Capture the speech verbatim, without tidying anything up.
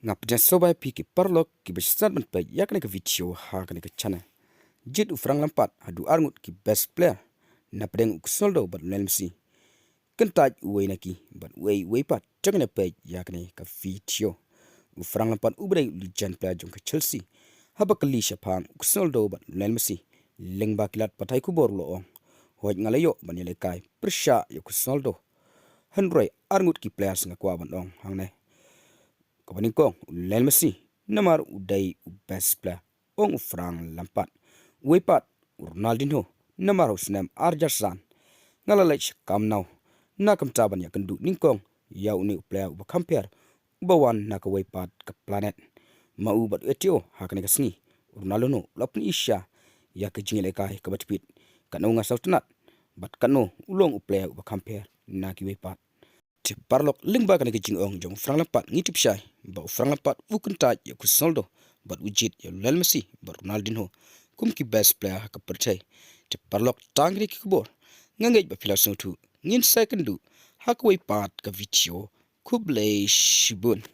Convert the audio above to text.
Nga pdiang sngewbha ïa phi ki paralok kiba sngewsarong ban peit ïa kane ka video ha kane ka channel. Jied u Frank Lampard haduh arngut ki best player, napdeng u Cristiano Ronaldo bad u Lionel Messi. Kyntait uwei na ki bad uei uwei pat, to ngin ïa peit ïa kane ka video. U Frank Lampard uba dei u legend player jong ka Chelsea, haba kylli shaphang u Cristiano Ronaldo bad u Lionel Messi, lyngba ki lad pathai khubor u la ong, hooid nga la ïoh ban ïalehkai pyrshah ïa u Cristiano Ronaldo, hynrei arngut ki players nga kwah ban ong hangne, kaba nyngkong u Lionel Messi, namar u dei u best player, ong u Frank Lampard. Uwei pat u Ronaldinho, namar ha u snem ar hajar san nga la leit sha Camp Nou na ka bynta ban ïakynduh nyngkong ïa une u player uba kham pher, uba wan na kawei pat ka planet. Ma u bad u Eto'o ha kane ka sngi, u Ronaldinho u la pyni shisha ïa ka jingïalehkai kaba tbit, katno nga sngewtynnat bad katno u long u player uba kham pher na kiwei pat. Te paralok, lyngba kane ka jingong jong u Frank Lampard ngi tip shai ba u Frank Lampard u kyntait ïa u Cristiano Ronaldo bad u jied ïa u Lionel Messi bad Ronaldinho kum ki best player ha ka pyrthei. Te paralok, tang kine ki khubor, nga ngeit ba phi la sngewthuh. Ngin sa ïakynduh ha kawei pat ka video. Khublei shibun.